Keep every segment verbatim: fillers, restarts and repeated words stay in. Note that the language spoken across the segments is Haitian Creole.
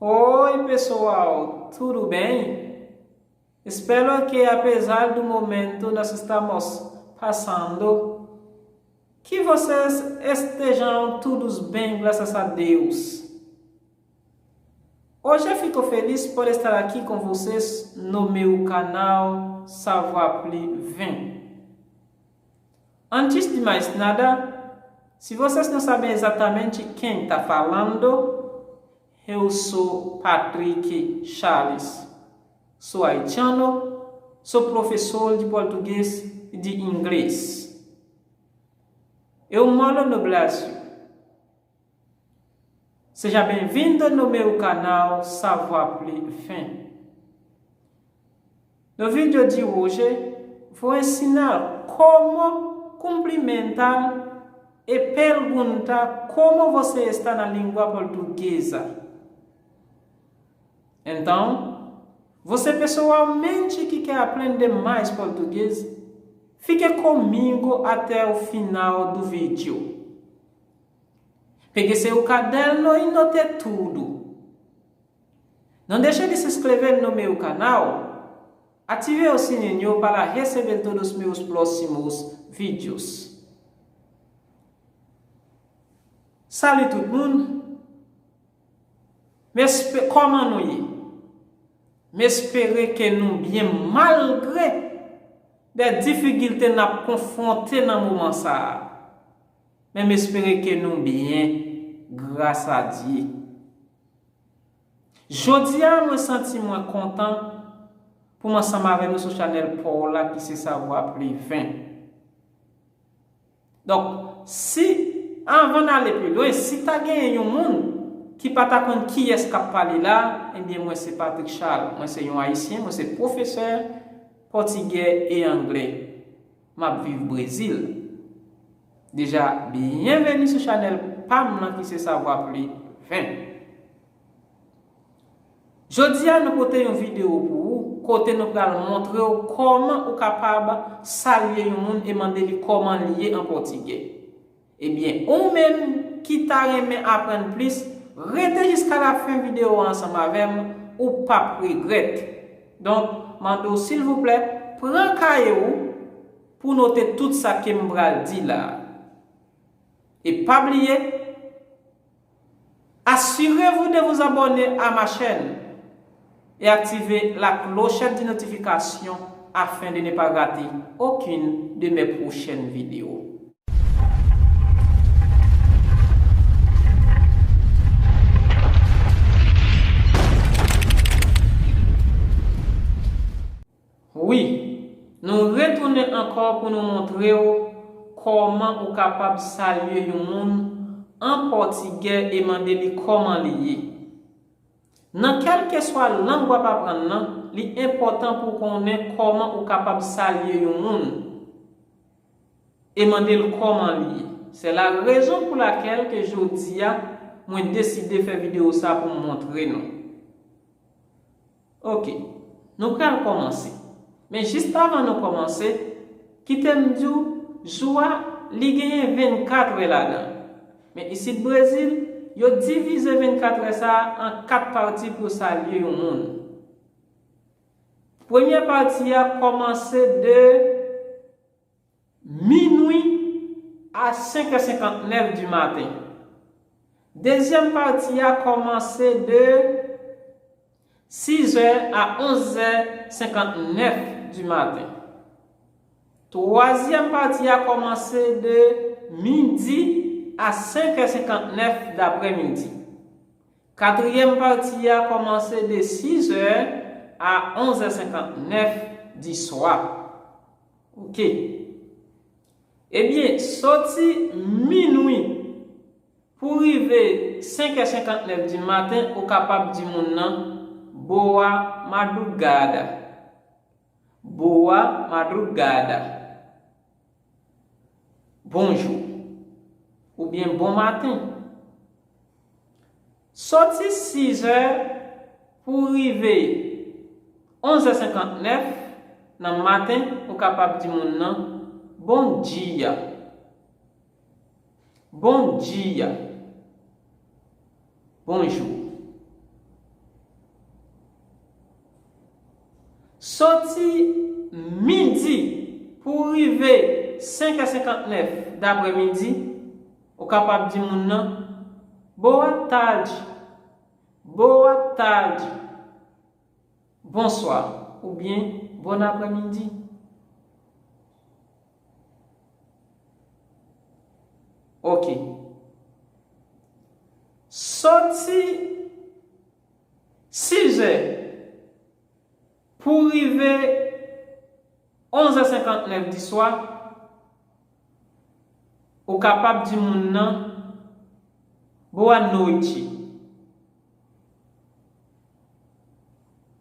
Oi, pessoal, tudo bem? Espero que, apesar do momento, nós estamos passando, que vocês estejam todos bem, graças a Deus. Hoje eu fico feliz por estar aqui com vocês no meu canal Savoir Plus vingt. Antes de mais nada, se vocês não sabem exatamente quem está falando, eu sou Patrick Charles. Sou haitiano, sou professor de português e de inglês. Eu moro no Brasil. Seja bem-vindo no meu canal Savoir Plus vingt. No vídeo de hoje, vou ensinar como cumprimentar e perguntar como você está na língua portuguesa. Então, você pessoalmente que quer aprender mais português, fique comigo até o final do vídeo. Pegue seu caderno e note tudo. Não deixe de se inscrever no meu canal, ative o sininho para receber todos os meus próximos vídeos. Salut tout moun! M espe- kòman nou ye? M espere ke nou byen malgre de difikilte n ap konfwonte nan moman sa a. Men m espere ke nou byen, gras a Dye. Jodi a, mwen santi mwen kontan pou m ansanm avè nou sou chanèl pa w la ki se Savwa Pli Ven. Donk, si, anvan n ale pi lwen, si ta genyen yon moun ki pa ta konn kiyès k ap pale la, ebyen, mwen se Patrick Charles, mwen se yon Ayisyen, mwen se pwofesè pòtigè e anglè. M ap viv Brezil. Deja, byenveni sou chanèl pa m nan ki se Savwa Pli Ven. Jodi a, nou pote yon videyo pou ou, kote nou pral montre w kòman ou kapab salye yon moun e mande li kòman li ye an pòtigè. Ebyen, ou menm ki ta renmen aprann plis, rete jiska lafen videyo a ansanm avè m, ou p ap regrèt. Donk, mande w silvouplè, pran kaye w pou note tout sa ke m pral di la. E pa bliye, assurez-vous de vous abonner à ma chaîne et activez la clochette de notification afin de ne pas rater aucune de mes prochaines vidéos. Wi, nou retounen ankò pou nou montre w kòman ou kapab salye yon moun an pòtigè e mande li kòman li ye. Nan kèlkeswa lang w ap aprann nan, li enpòtan pou w konnen kòman ou kapab salye yon moun e mande l kòman li ye. C'est la raison pour laquelle ke jodi a, mwen deside fè videyo sa pou m montre nou. Ok, nou pral kòmanse. Men jis avan nou kòmanse, kite m di w, jou a, li genyen vennkat è ladan. Men isit Brezil, yo divize vennkat è sa a an kat pati pou yo salye yon moun. Premyè pati a kòmanse de minwi a senk è senkantnèf di maten. Dezyèm pati a kòmanse de sis è a onz è senkantnèf di maten. Twazyèm pati a kòmanse de midi a senk è senkantnèf daprèmidi. Katriyèm pati a kòmanse de sis è a onz è senkantnèf di swa. Ok. Ebyen, soti minwi pou rive senk è senkantnèf di maten, ou kapab di moun nan, boa madrugada. Boa madrugada. Bonjou. Oubyen bon maten. Soti sis è pou rive onz è senkantnèf nan maten, ou kapab di moun nan, bon dia. Bon dia. Bonjou. Soti midi pou rive senk è senkantnèf daprèmidi, ou kapab di moun nan, "Boa tarde, boa tarde, bonswa," oubyen "Bon aprèmidi." Ok. Soti sizè pou rive onzè senkantnèf di swa, ou kapab di moun nan, "Boa noite."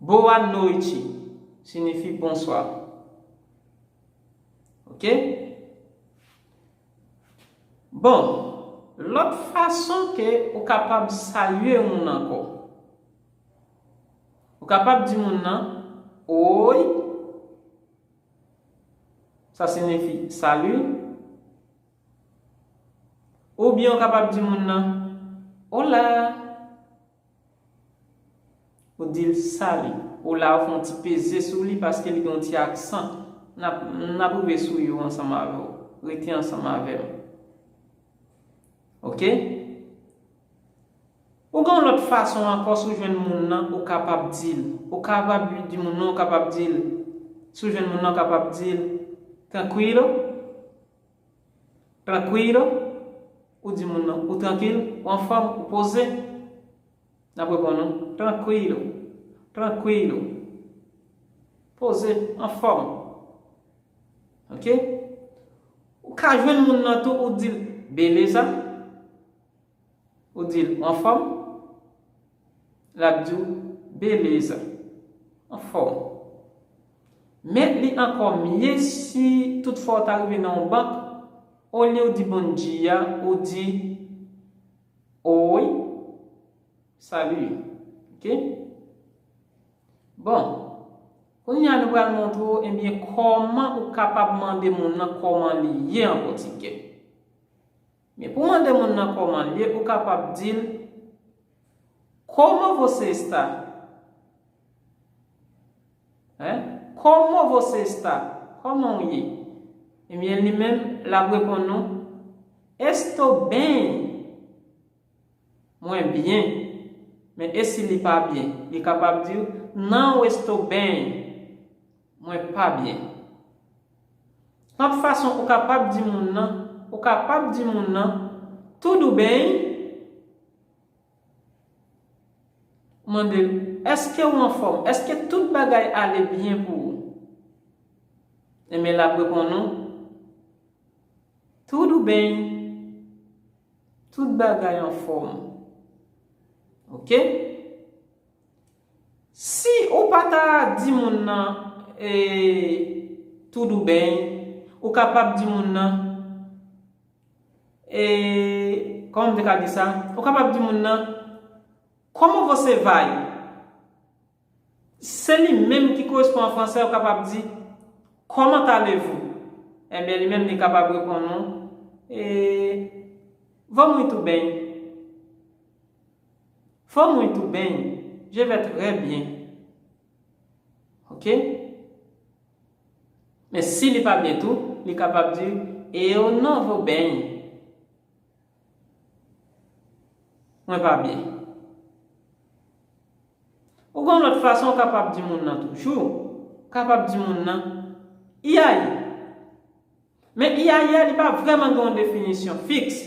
"Boa noite" siyifi bonswa. Ok? Bon, lòt fason ke ou kapab salye moun ankò. Ou kapab di moun nan, "Oi." Sa siyifi "Salut." Oubyen ou kapab di moun nan, "Olá." Ou di l "Salut." Olá, ou fè yon ti peze sou li paske li gen yon ti aksan. N ap, n ap rive sou yo ansanm avè w. Rete ansanm avè m. Ok? Ou gen yon lòt fason ankò, si w jwenn moun nan, ou kapab di l. Ou kapab di moun nan, ou kapab di l. Si w jwenn moun nan, ou kapab di l, "Tranquilo." "Tranquilo." Ou di moun nan, "Ou trankil, ou anfòm, ou poze." N ap reponn ou, "Tranquilo, tranquilo." Poze, anfòm. Ok? Ou ka jwenn moun nan tou, ou di l, "Beleza." Ou di l, "Ou anfòm?" L ap di w, "Beleza, anfòm." Men li ankò mye si toutfwa w ta rive nan yon bank, olye w di "Bom dia", ou di, "Oi, salut." Ok? Bon, kounye a nou pral montre w, ebyen, kòman ou kapab mande moun nan kòman li ye an pòtigè. Men pou mande moun nan kòman l ye, ou kapab di l, "Como você está?" Hein? "Como você está?" Kòman w ye? Ebyen, li menm, l ap reponn nou, "Estou bem." Mwen byen. Men e si li pa byen? Li kapab di, "Não estou bem." Mwen pa byen. Lòt fason ou kapab di moun nan, ou kapab di moun nan, "Tudo bem?" Ou mande l, "Èske w anfòm? Èske tout bagay ale byen pou ou?" Ebyen, l ap reponn ou, "Tudo bem." Tout bagay anfòm. Ok? Si ou pa ta di moun nan, e, "Tudo bem", ou kapab di moun nan, e, kòman m te ka di sa? Ou kapab di moun nan, "Como você vai?" Se li menm ki koresponn an fransè, ou kapab di, "Comment allez-vous?" Ebyen, li menm, li kapab reponn ou, e, "Vou muito bem." "Vou muito bem." Je vais très bien. Ok? Men si li pa byen tou, li kapab di, "Eu não vou bem." Mwen pa byen. Ou gen yon lòt fason ou kapab di moun nan toujou. Ou kapab di moun nan, "E aí?" Men "e aí" a, li pa vrèman gen yon definisyon fiks.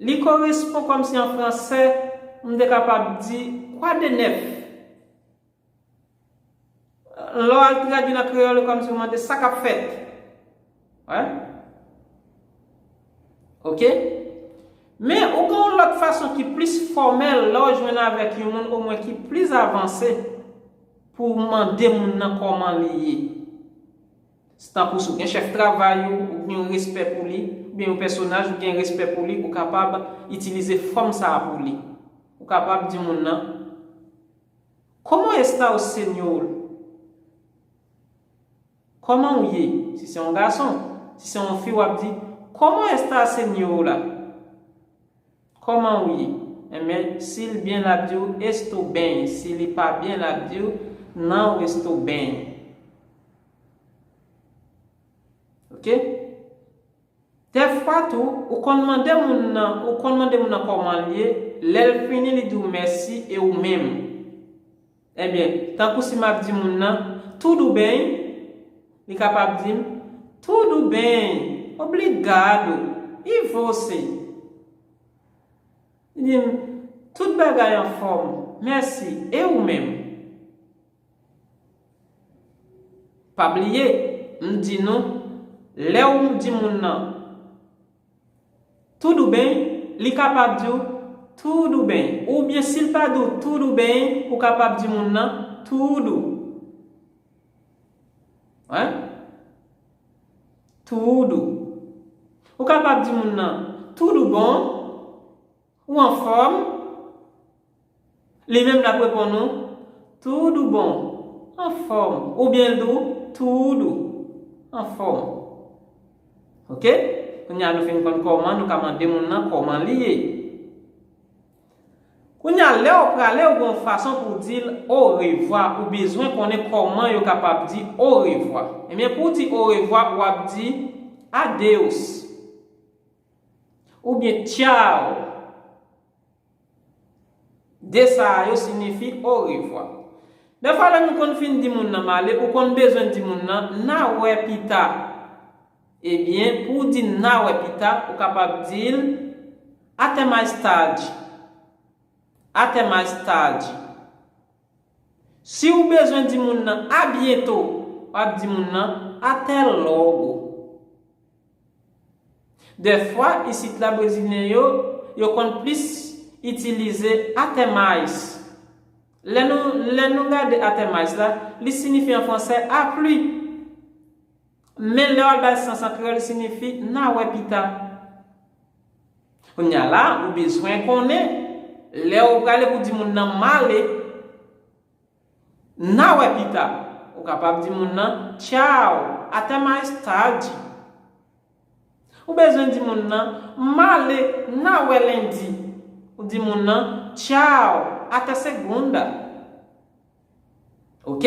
Li korespon kòmsi an fransè, m te kapab di, "Quoi de neuf?" Lè w al tradui nan kreyòl, kòmsi w mande, "Sa k ap fèt?" Wè? Ok? Men, ou gen yon lòt fason ki plis fòmèl lè w jwenn avèk yon moun, omwen ki plis avanse, pou w mande moun nan kòman li ye. Se tankou si w gen chèf travay ou, ou gen yon respè pou li, oubyen yon pèsonaj ou gen respè pou li, ou kapab itilize fòm sa a pou li. Ou kapab di moun nan, "Como está o senhor?" Kòman w ye? Si se yon gason, si se yon fi, w ap di, "Como está a senhora?" Kòman w ye? Enben, si l byen, l ap di w, "Estou bem." Si li pa byen, l ap di w, Não estou bem. Ok? Dèfwa tou, ou konn mande moun nan, ou konn mande moun nan kòman l ye, lè l fini, li di w mèsi, e ou menm? Ebyen, tankou si m ap di moun nan, tudo bem, li kapab di m, tudo bem, obrigado, e você? Li di m, tout bagay anfòm, mèsi, e ou menm? Pa bliye, m di nou, lè w di moun nan, tudo bem, li kapab di w, tudo bem. Oubyen si l pa di w, tudo bem, ou kapab di moun nan, tudo. Hein? Tudo. Ou kapab di moun nan, tudo bom, ou anfòm? Li menm l ap reponn ou, tudo bom, anfòm. Oubyen l di w, tudo, anfòm. Ok? Kounye a nou fin konn kòman nou ka mande moun nan kòman li ye. Kounye a, lè w prale, ou gen yon fason pou w di l orevwa, ou bezwen konnen kòman yo kapab di orevwa. Ebyen, pou w di orevwa, w ap di adeus. Oubyen tchau. De sa a yo siyifi orevwa. Dèfwa, lè nou konn fin di moun nan m ale, ou konn bezwen di moun nan, na wè pita. Ebyen, pou w di na wè pita, ou kapab di l, até mais tarde. Até mais tarde. Si w bezwen di moun nan a byento, w ap di moun nan até logo. Dèfwa, isit la, brezilyen yo, yo konn plis itilize até mais. Lè nou, lè nou gade até mais la, li siyifi an fransè a plus. Men lè w al bay sans an kreyòl, li siyifi na wè pita. Kounye a la, ou bezwen konnen, lè w prale pou di moun nan m ale, na wè pita. Ou kapab di moun nan, tchau, até mais tarde. Ou bezwen di moun nan, m ale, na wè lendi. Ou di moun nan, tchau, até segunda. Ok?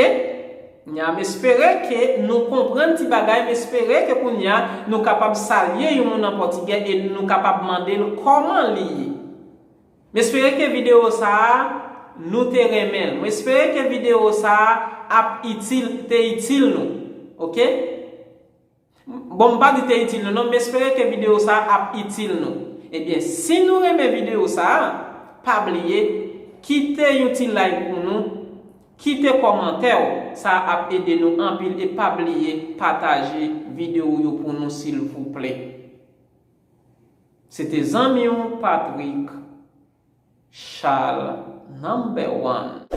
Nya, m espere ke nou konprann ti bagay, m espere ke kounye a nou kapab salye yon moun an pòtigè e nou kapab mande l kòman li ye. M espere ke videyo sa a, nou te renmen l. M espere ke videyo sa a ap itil, te itil nou. Ok? Bon, m pa di te itil nou non, m espere ke videyo sa a ap itil nou. Ebyen, si nou renmen videyo sa a, pa bliye kite yon ti like pou nou, kite kòmantè w, sa ap ede nou anpil, e pa bliye pataje videyo yo pou nou silvouplè. Se te zanmi w Patrick Charles number one.